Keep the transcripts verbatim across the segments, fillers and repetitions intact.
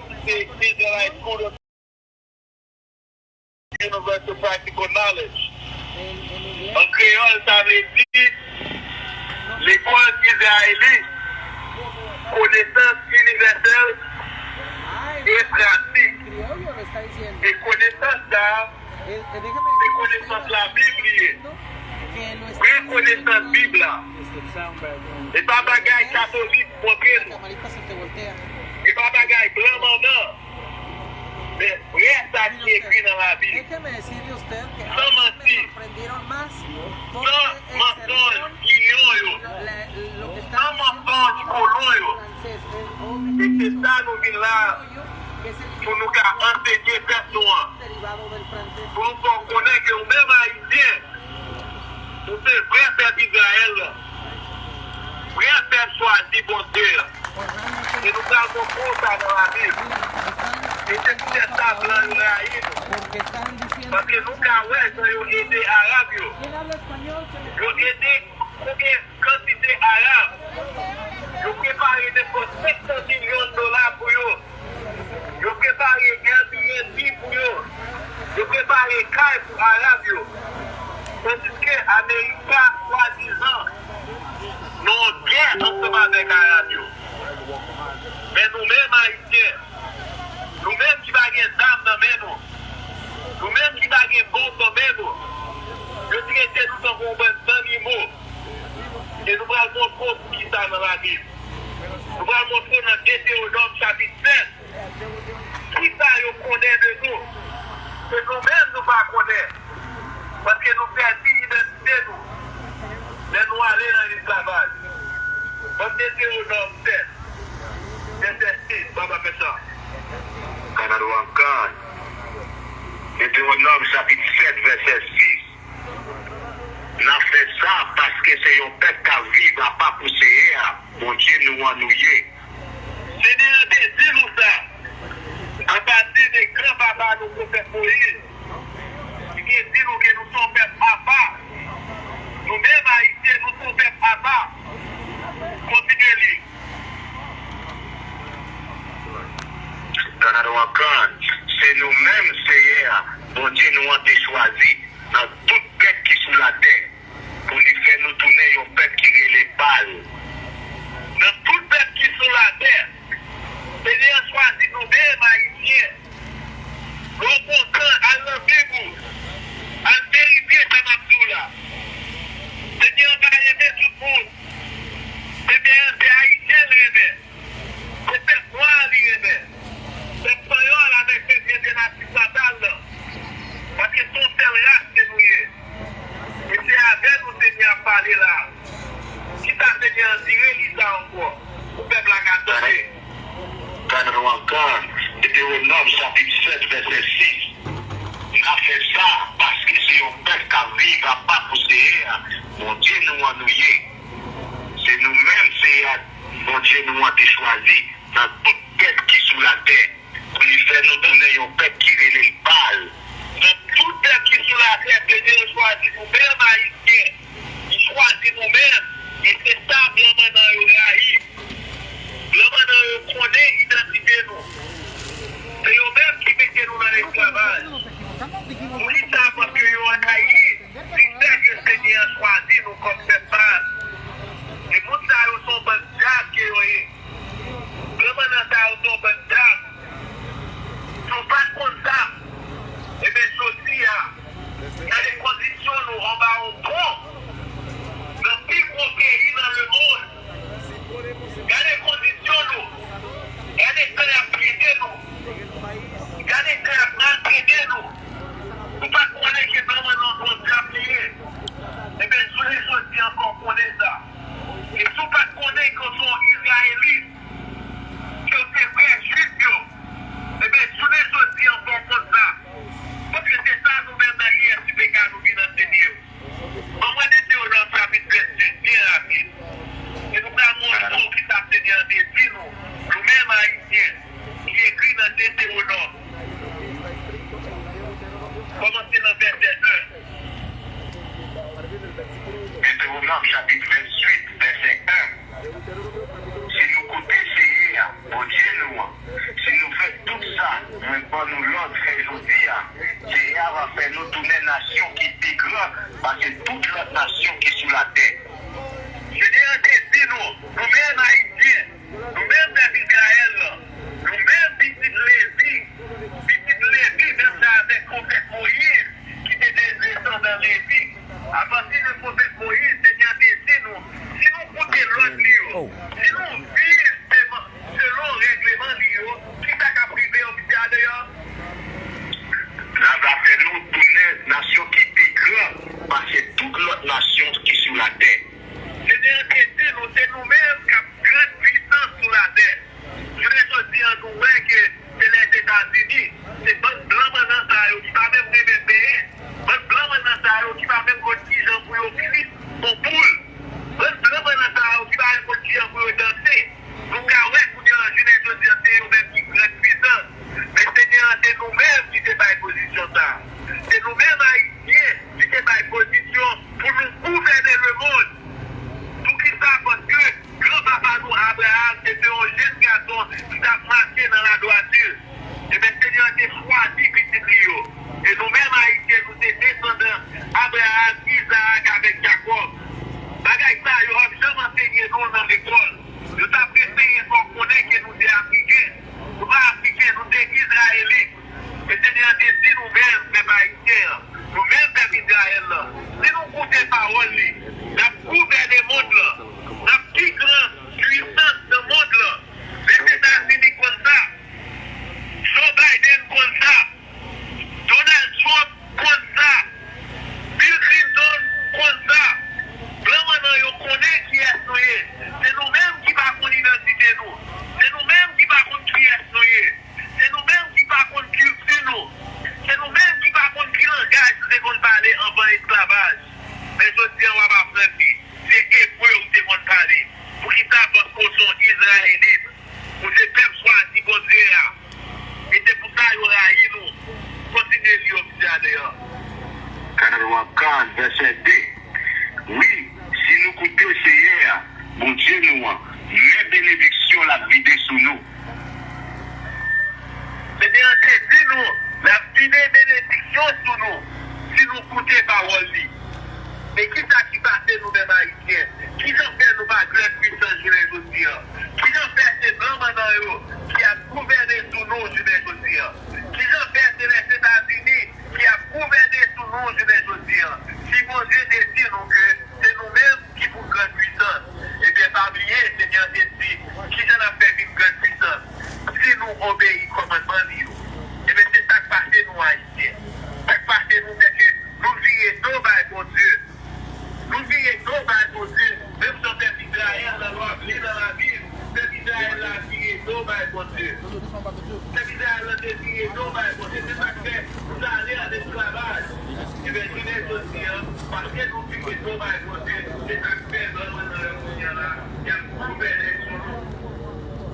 ki se Israelite School of Universal Practical Knowledge. An kreyòl, sa vle di Lekòl Izrayelit, Konesans Inivèsèl e Pratik. E konesans sa a, se konesans Labib li ye. Vrè konesans Bib la. E pa bagay katolik montre nou. E pa bagay blan manman. Men vrè sa ki ekri nan Labib. San manti. San mansonj kilon yo. San mansonj kolon yo. E se sa nou vin la pou nou ka ansenye pèp nou an. Pou nou fè w konnen ke ou menm Ayisyen, ou se vrè pèp Izrayèl la. Vrè pèp chwazi Bondye a. E nou pral montre w sa nan Labib. E se poutèt sa blan yo rayi nou. Paske nou ka wè jan yo ede Arab yo. Yo ede konbyen kantite Arab. Yo prepare nenpòt senk san milyon dola pou yo. Yo prepare Airbnb pou yo. Yo prepare kay pou Arab yo. Tandiske Amerika, swadizan, nan yon gè ansanm avèk Arab yo. Men nou menm Ayisyen, nou menm ki pa gen zam nan men nou, nou menm ki pa gen bonm nan men nou, yo trete nou tankou yon bann zannimo. E nou pral montre w poukisa nan Labib. Nou pral montre w nan Detewonòm chapit sèt. Kisa yo konnen de nou? Se nou menm nou pa konnen. Paske nou pèdi idantite nou. Lè nou ale nan lesklavaj. Bann Detewonòm sèt, vèsè sis, papa fè sa. Kanal Wankan. Detewonòm chapit sèt, vèsè sis. N ap fè sa paske se yon pèp k ap viv apa pou Seyè a, Bondye nou an, nou ye. Senyè a te di nou sa apati de granpapa nou, pwofèt Moyiz. Li te di nou ke nou se yon pèp apa. Nou menm Ayisyen, nou se yon pèp apa. Kontinye li. Kanal Wankan, se nou menm Seyè a, Bondye nou an, te chwazi nan tout pèp ki sou latè, pou li fè nou tounen yon pèp ki rele pa l. Nan tout pèp ki sou latè, Senyè a chwazi nou menm Ayisyen. Lè w kontan, al nan Bib ou, al verifye sa m ap di w la. Senyè a pa renmen tout moun. Senyè a se Ayisyen l renmen. Se pèp nwa a li renmen. Pèp panyòl avèk pèp entènasyonal la. Paske se yon sèl ras ke nou ye. E se avè nou Senyè a ap pale la. Kisa Senyè a di? Reli sa ankò, pou pèp la ka tande. Kanal Wankan, Detewonòm chapit sèt, vèsè sis. N ap fè sa paske se yon pèp k ap viv apa pou Seyè a, Bondye nou an, nou ye. Se nou menm Seyè a, Bondye nou an, te chwazi nan tout pèp ki sou latè, pou li fè nou tounen yon pèp ki rele l pa l. Nan tout pèp ki sou latè, Senyè a chwazi nou menm Ayisyen. Li chwazi nou menm. E se sa blan mannan yo rayi. Blan mannan yo konnen idantite nou. Se yo menm ki mete nou nan lesklavaj. Poukisa? Paske yo rayi kritè ke Senyè a chwazi nou kòm pèp pa l. E moun sa yo se yon bann dyab ke yo ye. Blan mannan sa yo se yon bann dyab. Si w pa t konn sa, ebyen, jodi a, gade kondisyon nou anba yon pon nan pi gwo peyi nan lemonn. Gade kondisyon nou. Gade jan y ap trete nou. Gade jan y ap maltrete nou. Ou pa t konnen ke blan mannan w se yon dyab li ye? Ebyen, jounen jodi a ankò, w konnen sa. E si w pa t konnen ke w se yon Izrayelit, ke w se vrè Jwif yo, ebyen, jounen jodi a ankò, w konn sa. Paske se sa nou menm nan I S U P K nou vin anseye w. Ban mwen Detewonòm chapit vennsis byen rapid. E nou pral montre w kisa Senyè a te di nou, nou menm Ayisyen, ki ekri nan Detewonòm. Kòmanse nan vèsè en. Detewonòm chapit venntuit, vèsè en. Si nou koute Seyè a, Bondye nou an, si nou fè pase tout lòt nasyon ki sou latè. Senyè an te di nou, nou menm Ayisyen, nou menm pèp Izrayèl lan, nou menm pitit Levi, pitit Levi, menm jan avèk pwofèt Moyiz, ki te de desandan Levi. Apati de pwofèt Moyiz, Senyè an te di nou, si nou koute lòd li yo, si nou viv selon règleman li yo, kisa k ap rive yo piti a deyò? L ap fè nou tounen nasyon ki pi gran pase tout lòt nasyon ki sou latè. Senyè an te di nou, se nou menm k ap gran pwisans sou latè. Jounen jodi a, nou wè ke se Lèzetazini, se bann blan mannan sa yo ki pa menm renmen benyen, bann blan mannan sa yo ki pa menm konn kijan pou yo flit on poul, bann blan mannan sa yo ki pa menm konn kijan pou yo danse. Nou ka wè kounye a, jounen jodi a, se yo menm ki gran pwisans. Men Senyè an, se nou menm ki te bay pozisyon sa a. Se nou menm Ayisyen ki te bay pozisyon pou nou gouvène lemonn. Poukisa? Paske granpapa nou Abraram se te yon jenn gason ki t ap mache nan ladwati. Ebyen, Senyè an te chwazi pitit li yo. E nou menm Ayisyen, nou se desandan Abraram, Izarak avèk Jakòb. Bagay sa yo ap janm ansenye nou nan lekòl. Yo t ap eseye fè w konnen ke nou se Afriken. Nou pa Afriken, nou se Izrayelit. E Senyè an te di nou menm, pèp ayisyen an, nou menm pèp Izrayèl lan, si nou koute pawòl li, n ap gouvène mond lan, n ap pi gran pwisans nan mond lan. Lèzetazini konn sa, Joe Biden konn sa, Donald Trump konn sa, Bill Clinton konn sa. Blan mannan yo konnen kiyès nou ye. Se nou menm ki pa konn idantite nou. Se nou menm ki pa konn kiyès nou ye. Se nou menm ki pa konn kilti nou. Se nou menm ki pa konn ki langaj nou te konn pale anvan esklavaj. Men jodi a w ap aprann li. Se ebre ou te konn pale. Poukisa? Paske w se yon Izrayelit. Ou se pèp chwazi Bondye a. E se pou sa yo rayi nou. Kontinye li yo piti a deyò. Kanal Wakan, vèsè de. Wi, si nou koute Seyè a, Bondye nou an, men benediksyon l ap vide sou nou. Senyè an te di nou, l ap vide benediksyon sou nou, si nou koute pawòl li. Men kisa ki pase nou menm Ayisyen? Kijan fè nou pa gran pwisans jounen jodi a? Kijan fè se blan mannan yo ki ap gouvène sou nou jounen jodi a? Kijan fè se Lèzetazini ki ap gouvène sou nou jounen jodi a? Si Bondye te di nou ke se nou menm ki pou gran pwisans, ebyen, pa bliye, Senyè an te di, kijan n ap fè vin gran pwisans? Si nou obeyi kòmandman li yo. Ebyen, se sa k pase nou, Ayisyen. Sa k pase nou, se ke nou vire do bay Bondye. Nou vire do bay Bondye. Menm jan pèp Izrayèl nan lwa, li nan Labib, pèp Izrayèl la vire do bay Bondye. Pèp Izrayèl la te vire do bay Bondye. Se sa k fè nou t ale an esklavaj. Ebyen, jounen jodi a, paske nou vire do bay Bondye, se sa k fè blan mannan yo kounye a la, y ap gouvène sou nou.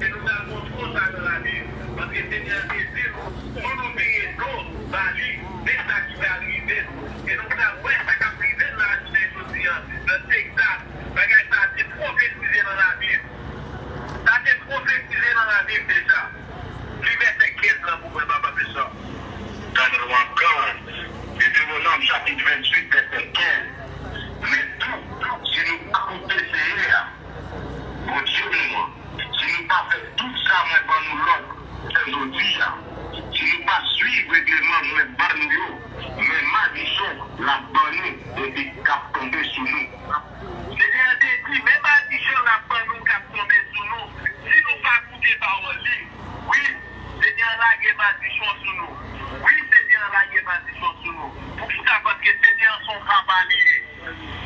E nou pral montre w sa nan Labib. Paske Senyè a te di nou, si nou vire do ba li, men sa ki pral rive nou. E nou pral wè sa k ap rive n la jounen jodi a, nan Texas. Bagay sa a te pwofetize nan Labib. Sa te pwofetize nan Labib deja. Li vèsè kenz lan pou mwen, papa Pechò. Tann Wakan, Detewonòm chapit venntuit, vèsè kenz. Men tou, si nou pa koute Seyè a, Bondye nou an, si nou pa fè tout sa mwen ban nou lòd fè jodi a, si nou pa swiv règleman mwen ba nou yo, men madichon l ap ban nou epi k ap tonbe sou nou. Senyè a te di, men madichon l ap ban nou k ap tonbe sou nou, si nou pa koute pawòl li. Wi, Senyè a lage madichon sou nou. Wi, Senyè a lage madichon sou nou. Poukisa? Paske Senyè a se yon papa li ye.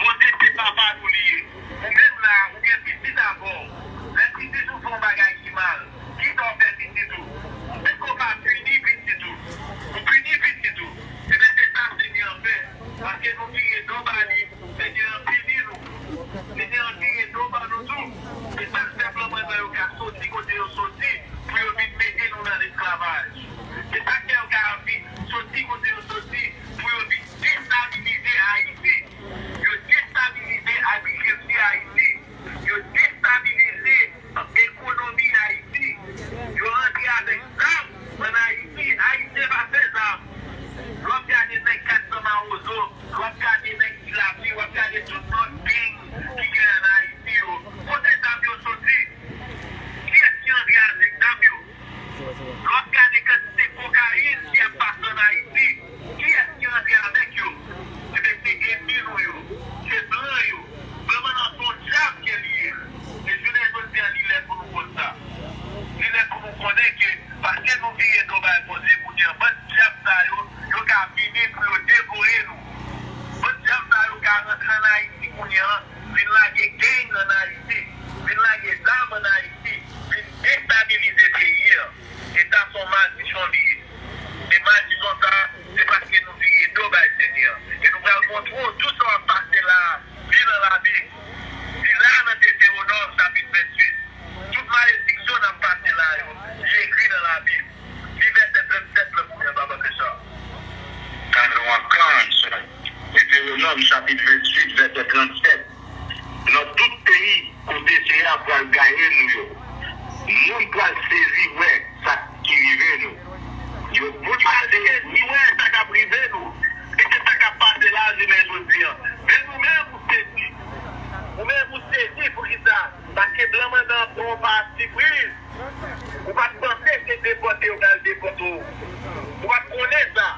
Bondye se papa nou li ye. Ou menm la, ou gen pitit avè w. Lè pitit ou fè yon bagay ki mal, kisa w fè pitit ou? Èske w pa pini pitit ou? Ou pini pitit ou? Ebyen, se sa Senyè a fè. Paske nou vire do ba li, Senyè a pini nou. Senyè a vire do ba nou. pral gaye nou yo. Moun pral sezi wè sa ki rive nou. Yo pral sezi wè sa k ap rive nou. E se sa k ap pase la jounen jodi a. Men nou menm, ou sezi. Ou menm, ou sezi poukisa? Paske blan mandan pran w pa sipriz. Ou pa t panse se depòte yo pral depòte w. Ou pa t konnen sa.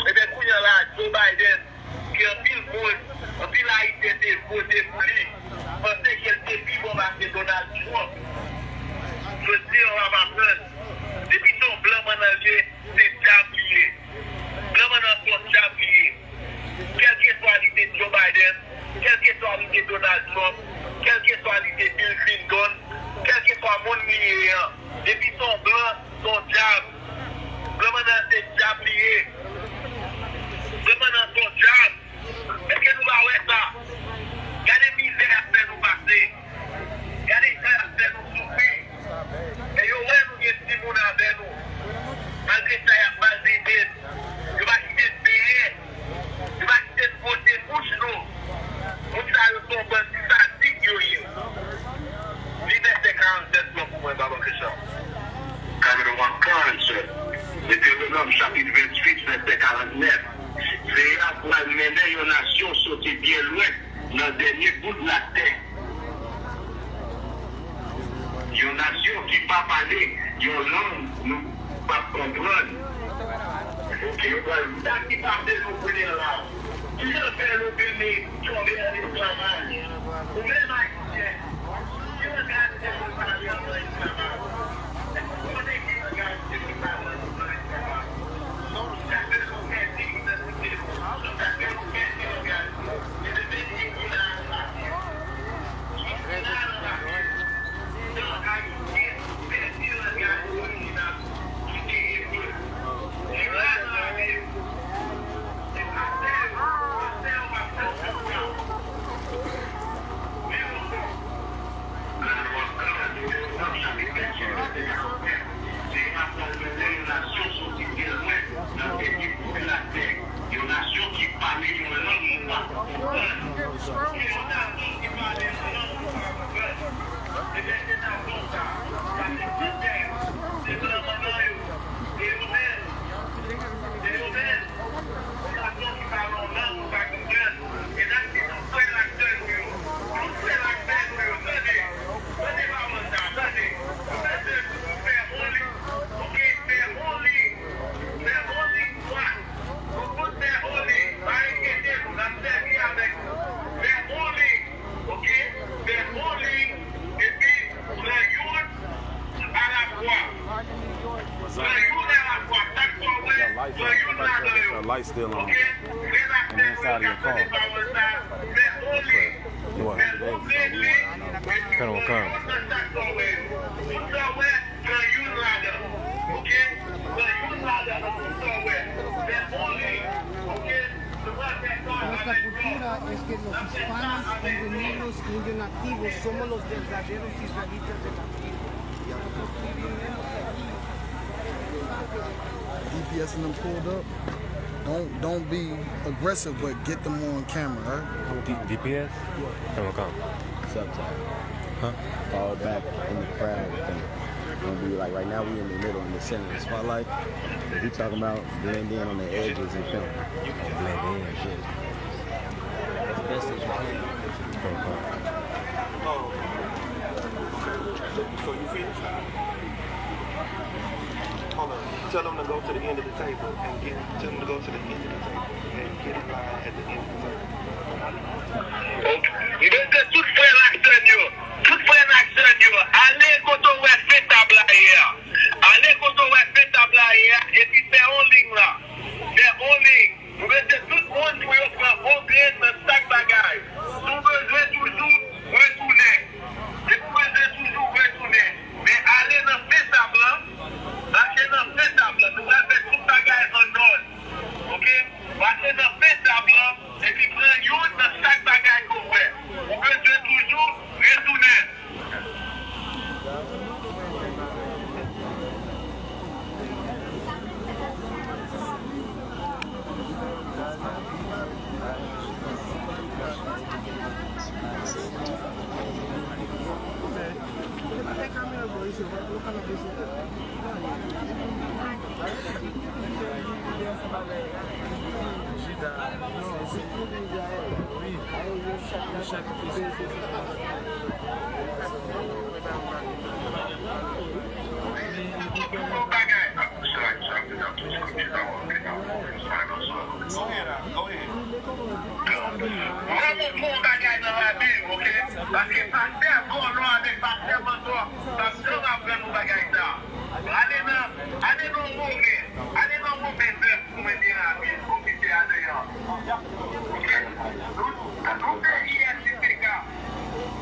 Ebyen, kounye a la, Joe Biden, ke anpil moun, anpil Ayisyen te vote pou li, panse ke l te pi bon pase Donald Trump. Jodi a, w ap aprann, depi se yon blan mannan l ye, se dyab li ye. Blan mannan se yon dyab li ye. Kèlkeswa li te Joe Biden, kèlkeswa li te Donald Trump, kèlkeswa li te Bill Clinton, kèlkeswa moun li ye an, depi se yon blan, se yon dyab. Blan mannan se dyab li ye. Blan mannan se yon dyab. Èske nou pa wè sa? Gade mizè y ap fè nou pase. Gade jan y ap fè nou soufri. E yo wè nou gen timoun avè nou. Malgre sa, y ap maltrete n. Yo pa kite n benyen. Yo pa kite n fwote bouch nou. Moun sa yo se yon bann sadik yo ye. Li vèsè karannsèt lan pou mwen, Baba Kèchòm. Karann sèt. Detewonòm chapit venntuit, vèsè karannèf. Seyè a pral mennen yon nasyon soti byen lwen nan dènye bout latè. Yon nasyon ki pa pale yon lang nou p ap konprann. Oke, yo pral di sa ki pase nou kounye a la. Ki jan fè nou vini tonbe an esklavaj? Ou menm Ayisyen, ki langaj ke nou pale anvan esklavaj? Èske w konnen ki langaj ke nou pale anvan esklavaj? Sa fè nou pèdi idantite nou. Sa fè nou pèdi langaj nou. E se peyi ki la nan lavi. Ki la nan lavi. Jan Ayisyen pèdi langaj orijinal ki te ebre. Li la nan lavi. Se fransè yo, fransè yo ap fè w konsa. Men ankò, Seyè a pral mennen yon nasyon soti byen lwen nan dènye bout latè, yon nasyon ki pale yon lang nou pa konprann. Yon nasyon ki pale yon lang nou pa konprann. Ebyen, se nasyon sa, sa se fransè yo, se blan mannan yo, se yo menm, se yo menm. Yon nasyon ki pale yon lang nou pa konprann. E n ap di tout frè n ak sè nou yo, tout frè n ak sè nou yo, tande, tande pawòl sa, tande. Nou bezwen fè yon liy, oke, fè yon liy, fè yon liy dwat. Nou tout fè yon liy, pa enkyete nou, n ap sèvi avèk nou. Fè yon liy. Oke? Fè yon liy, epi pran youn alafwa. Pran youn alafwa. Sak fè w wè, pran youn ladan yo. Oke? Frè n ak sè mwen, n ap tande pawòl sa. Fè yon liy. Fè yon grenn liy, epi pran youn nan sak fè w wè yo. Tout sa w wè, pran youn ladan. Oke? Pran youn ladan nan tout sa w wè. Fè yon liy. Oke? Nuestra cultura es que los hispanos, indio negros, indio nativos, somos los verdaderos israelitas de la tierra. Los que vinimos de allí. D P S and them pulled up. Don't don't be aggressive, but get them on camera, huh? D- DPS? Come on, come. Subtitle. Huh? Fall back in the crowd thing. Gonna be like right now, we in the middle, in the center of the spotlight. If you talking about blend in on the edges and film. Oh, blend in. Yeah. As best as you can. So, so you finish? Hold on. Tell them to go to the end of the table and get. Tell them to go to the end of the table and get in line at the end of the table. Ok. M bezwen tout frè n ak sè n yo. Tout frè n ak sè n yo. Ale kote w wè fen tab la ye a. Ale kote w wè fen tab la ye a, epi fè yon liy la. Fè yon liy. Nou mete tout moun pou yo pran yon grenn nan chak bagay. Si w bezwen toujou, retounen. Depi w bezwen toujou, retounen. Men ale nan fen tab lan. Mache nan fen tab lan. Nou pral fè tout bagay an nòd. Oke? Mache nan fen tab lan. Epi pran youn nan chak bagay ke w wè. Ou bezwen Mwen, mwen pran yon bagay nan Labib, oke? Paske pastè Gòlò avèk pastè Mantò, pastè yo aprann nou bagay sa. Ale nan, ale nan Women, ale nan Women nèf pou mwen li Labib, pou kite ale an. Nou, nou se I S I P K,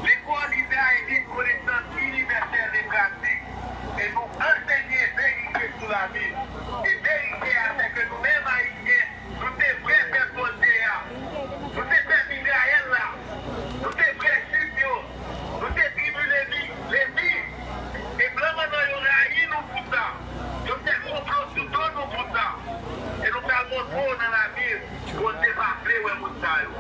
Lekòl Izrayelit Konesans Inivèsèl e Pratik, e nou ansenye verite sou Labib. E verite a, se ke nou menm Ayisyen, nou se vrè pèp Bondye a. Nou se pèp Izrayèl la. Nou se vrè Jwif yo. Nou se tribi Levi, Levi. E blan manman yo rayi nou pou sa. Yo fè konplo sou do nou pou sa. E nou pral montre w nan Labib, Bondye pa vle wè moun sa yo.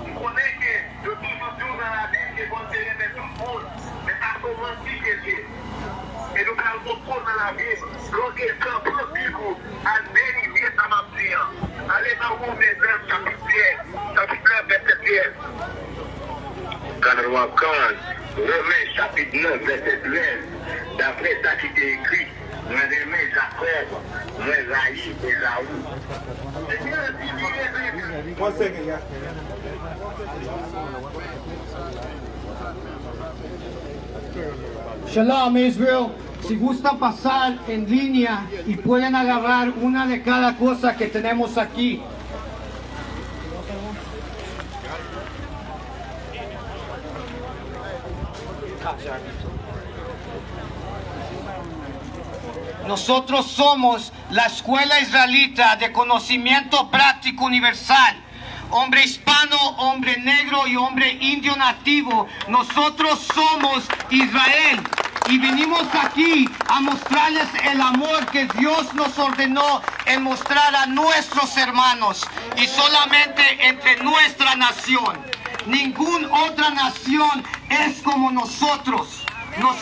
M konnen ke yo toujou di w nan Labib ke Bondye renmen tout moun, men sa se yon manti ke l ye. E nou pral montre w nan Labib, lè w gen tan, pran Bib ou, al verifye sa m ap di an. Ale nan Women nèf, chapit trèz, chapit nèf, vèsè trèz. Gad w ap konn, Women, chapit nèf, vèsè trèz, daprè sa ki te ekri, Mwen renmen Jakòb, mwen rayi Ezaou. One second, yeah. Shalom, Israel. Si gustan pasar en línea y pueden agarrar una de cada cosa que tenemos aquí. Nosotros somos la Escuela Israelita de Conocimiento Práctico Universal. Hombre hispano, hombre negro y hombre indio nativo, nosotros somos Israel. Y vinimos aquí a mostrarles el amor que Dios nos ordenó en mostrar a nuestros hermanos y solamente entre nuestra nación. Ningún otra nación es como nosotros. Nos-